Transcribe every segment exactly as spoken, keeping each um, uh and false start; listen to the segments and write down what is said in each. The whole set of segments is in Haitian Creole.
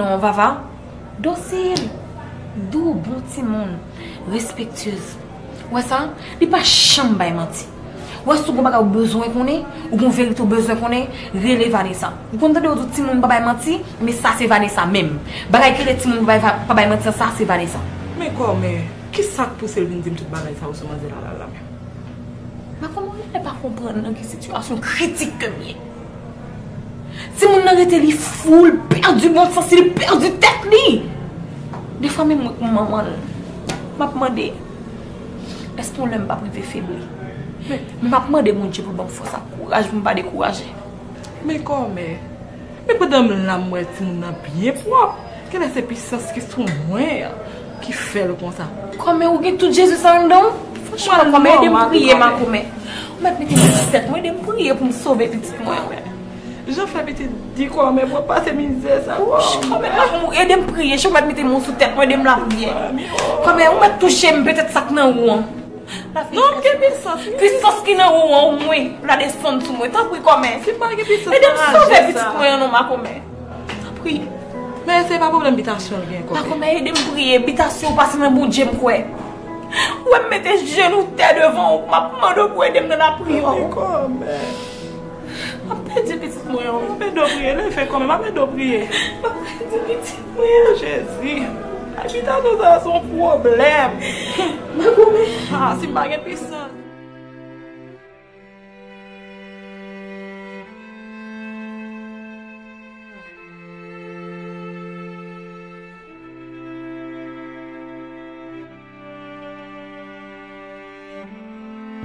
Non, Vava, dosil, dou, bon timoun, respektyez. Ou wè sa? Li pa janm bay manti. Ou wè si w gon bagay ou bezwen konnen, ou gon verite ou bezwen konnen, rele Vanessa. Ou konn tande yo di timoun pa bay manti, men sa se Vanessa menm. Bagay ki rele timoun pa bay, pa bay manti an, sa se Vanessa. Men kòmè, ki sa k pouse l vin di m tout bagay sa yo sou manzè Lala la menm? Mwen kòman ou genlè pa konprann nan ki sitiyasyon kritik ke m ye? Timoun nan rete li fou, li pèdi bon sans li, li pèdi tèt li. Defwa menm mwen kòm manman l, m ap mande, èske yon lè m p ap rive febli? Men m ap mande Bondye pou l ban m fòs ak kouraj pou m pa dekouraje. Men kòmè, men pandan m la m wè timoun nan byen pwòp. Genlè se pisans ki sou mwen an ki fè l konsa. Kòmè ou gen tout Jezi sa anndan w? Franchman, kòmè, ede m priye, makomè. Ou mèt mete men sou tèt mwen, ede m priye pou m sove pitit mwen an. Jan fè pitit di kòmè pou pase mizè sa. Kòmè, makomè, ede m priye, jan ou mèt mete men sou tèt mwen, ede m lapriyè. Kòmè, ou mèt touche m, petèt sa k nan ou an. Non, m gen pisans, wi. Pisans ki nan ou an, omwen, la desann sou mwen. Tanpri, kòmè. Si m pa gen pisans, ede m sove pitit mwen an non, makomè. Tanpri. Men se pa pwoblèm bitasyon l gen, kòmè. Makomè, ede m priye. Bitasyon ou pase nan Bondye m kwè. Ou wè m mete jenou tè devan ou, m ap mande w pou ede m nan lapriyè w. Kòmè. M ap pèdi pitit mwen an. M ap ede w priye, lè fè kòmè, m ap ede w priye. M ap pèdi pitit mwen an. Jezi, abitasyon sa a se yon pwoblèm. Makomè. Ah, si m pa gen pisans.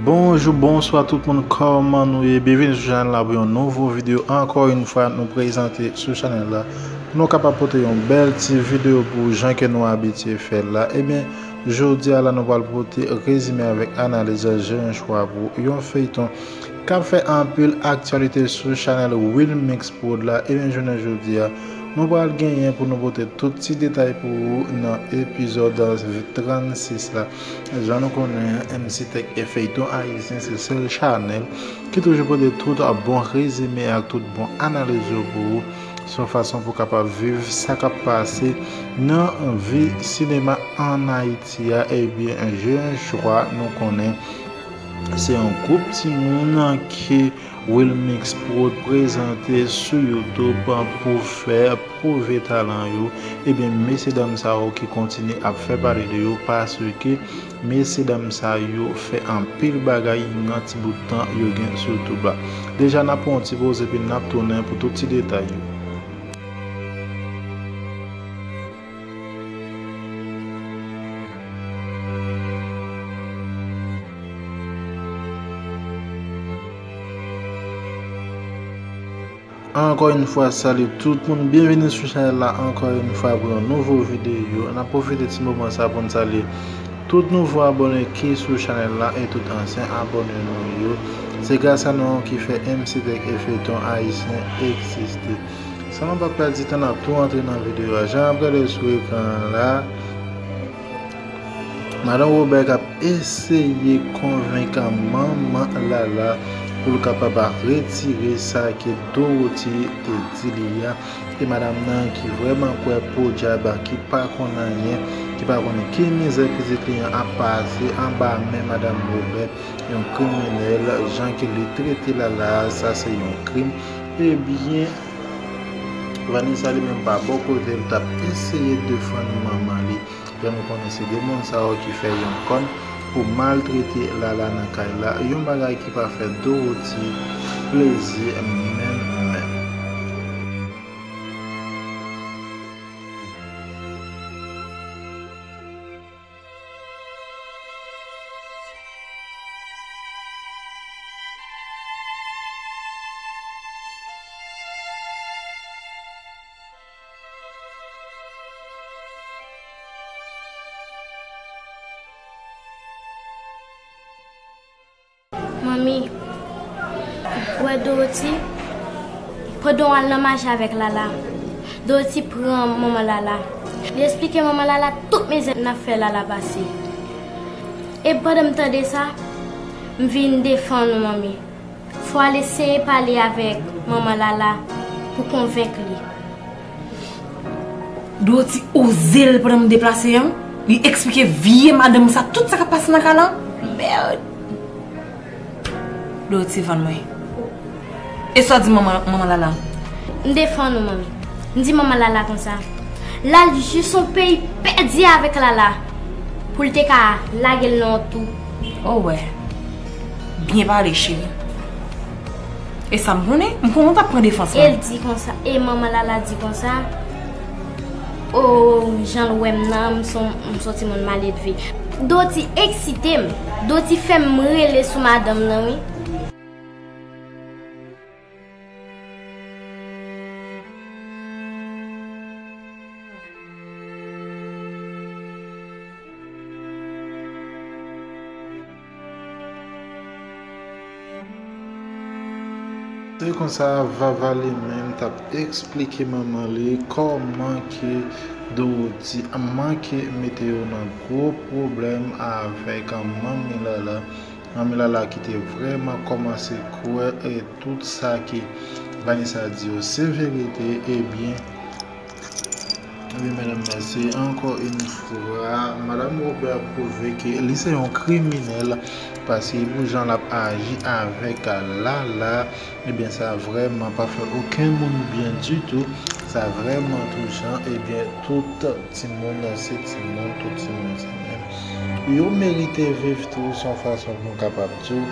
Bonjou, bonswa tout moun, kòman nou ye? Byenvini sou chanèl la pou yon nouvo videyo. Ankò yon fwa, nou prezante sou chanèl la pou nou kapab pote yon bèl ti videyo pou jan ke nou abitye fè l la. Ebyen, jodi a la, nou pral pote rezime avèk analiz Jean Chwa pou yon feyton k ap fè anpil aktyalite sou chanèl Wilmix Prod la. Ebyen, jounen jodi a, nou pral genyen pou nou pote tout ti detay pou ou nan epizòd trannsis la. Jan nou konnen, M C Tech e feyton ayisyen se sèl chanèl ki toujou pote tout bon rezime ak tout bon analiz yo pou ou, se yon fason pou w kapab viv sa k ap pase nan vi sinema ann Ayiti a. Ebyen, Jean Chwa, nou konnen, se yon gwoup timoun ke Wilmix Prod prezante sou YouTube pou fè pwouve talan yo. Ebyen, mesye dam sa yo ki kontinye ap fè pale de yo, paske mesye dam sa yo fè anpil bagay nan ti bout tan yo gen sou YouTube la. Deja, n ap pran yon ti poz epi n ap tounen pou tout ti detay yo. Ankò yon fwa, salut tout moun, byenvini sou chanèl la ankò yon fwa pou yon nouvo videyo. N ap pwofite ti moman sa pou n salye tout nouvo abòne ki sou chanèl la e tout ansyen abòne nou yo. Se gras a nou ki fè M C Tech e feyton ayisyen egziste. San nou pa pèdi tan, n ap tou antre nan videyo a. Jan n ap gade sou ekran an la, Madan Wobè k ap eseye konvenk manman Lala pou l kapab retire sa ke Dorothy te di li a. E madanm nan ki vrèman kwè podyab, ki pa konn anyen, ki pa konnen ki mizè pitit li an ap pase anba men madanm Wobè, yon kriminèl, jan ke li trete Lala a, sa se yon krim. Ebyen, Vanessa li menm pa bò kote l t ap eseye defann manman li. Jan nou konnen se de moun sa yo ki fè yon kòn pou maltrete Lala nan kay la, yon bagay ki pa fè Dorothy plezi menm menm. Manmi, ou wè Dorothy, pandan w al nan mache avèk Lala, Dorothy pran manman Lala. Li eksplike manman Lala tout mizè n ap fè Lala pase. E pandan m tande sa, m vin defann ou, manmi. Fò w al eseye pale avèk manman Lala pou konvenk li. Dorothy oze l pandan m deplase an. Li eksplike vye madanm sa tout sa k ap pase nan kay lan. Mèd! Dorothy vann mwen. E sa w di manman, manman Lala? M defann ou, manmi. M di manman Lala konsa. L al jis yon peyi pèdi avèk Lala. Pou l te ka lage l nan yon twou. Oh, wè. Byen pale, cheri. E sa m konnen, m konnen w t ap pran defans mwen. E l di konsa, e manman Lala di konsa, o, jan l wè m nan, m son, m son timoun maledve. Dorothy eksite m. Dorothy fè m rele sou madanm nan, wi. Se konsa, Vava li menm t ap eksplike manman li kòman ke Dorothy manke mete yo nan gwo pwoblèm avèk manmi Lala. Manmi Lala ki te vrèman kòmanse kwè e tout sa ke Vanessa di yo se verite, ebyen, Ebyen, medam, mèsi ankò yon fwa. Madanm Robert pwouve ke li se yon kriminèl, paske pou jan l ap aji avèk Lala, ebyen, sa vrèman pa fè okenn moun byen ditou. Sa vrèman touchan. Ebyen, tout timoun se timoun, tout timoun se menm. Yo merite viv tou, se yon fason pou nou kapab di w.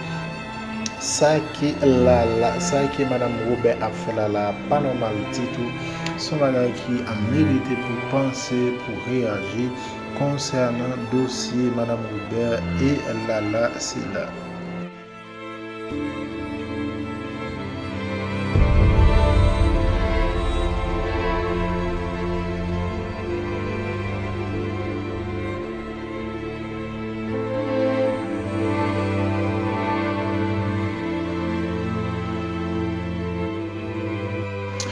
Sa ke Lala, sa ke madanm Robert ap fè Lala a pa nòmal ditou. Se yon bagay ki merite pou panse, pou reyaji konsènan dosye madanm Robert e Lala sila.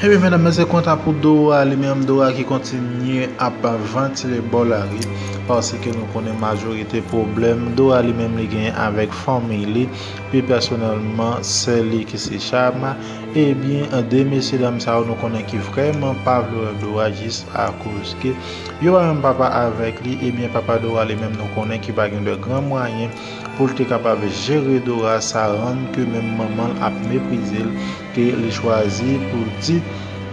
Ebyen, medam, mesye, kontan pou Dora li menm, Dora ki kontinye ap vantile bò lari, paske nou konnen majorite pwoblèm Dora li menm li genyen avèk fanmi li, pi pèsonèlman, sè li ki se Chama. Ebyen, de mesye dam sa yo nou konnen ki vrèman pa vle wè Dora jis akoz ke yo pa menm papa avèk li. Ebyen, papa Dora li menm nou konnen ki pa gen de gran mwayen pou l te kapab jere Dora, sa rann ke menm manman l ap meprize l, ke li chwazi pou di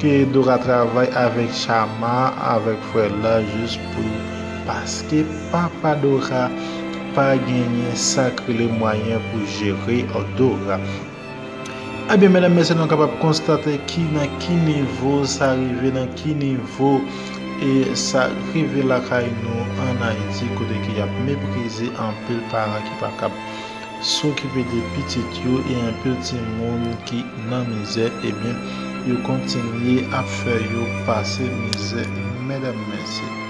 ke Dora travay avèk Chama, avèk frè l la, jis pou, paske papa Dora pa genyen sa k rele mwayen pou jere Dora. Ebyen, medam, mesye, nou kapab konstate ki nan ki nivo sa rive, nan ki nivo, e sa rive lakay nou ann Ayiti, kote ke y ap meprize anpil paran ki pa kab sokipe de pitit yo, e anpil timoun ki nan mizè, ebyen, yo kontinye ap fè yo pase mizè, medam, mesye.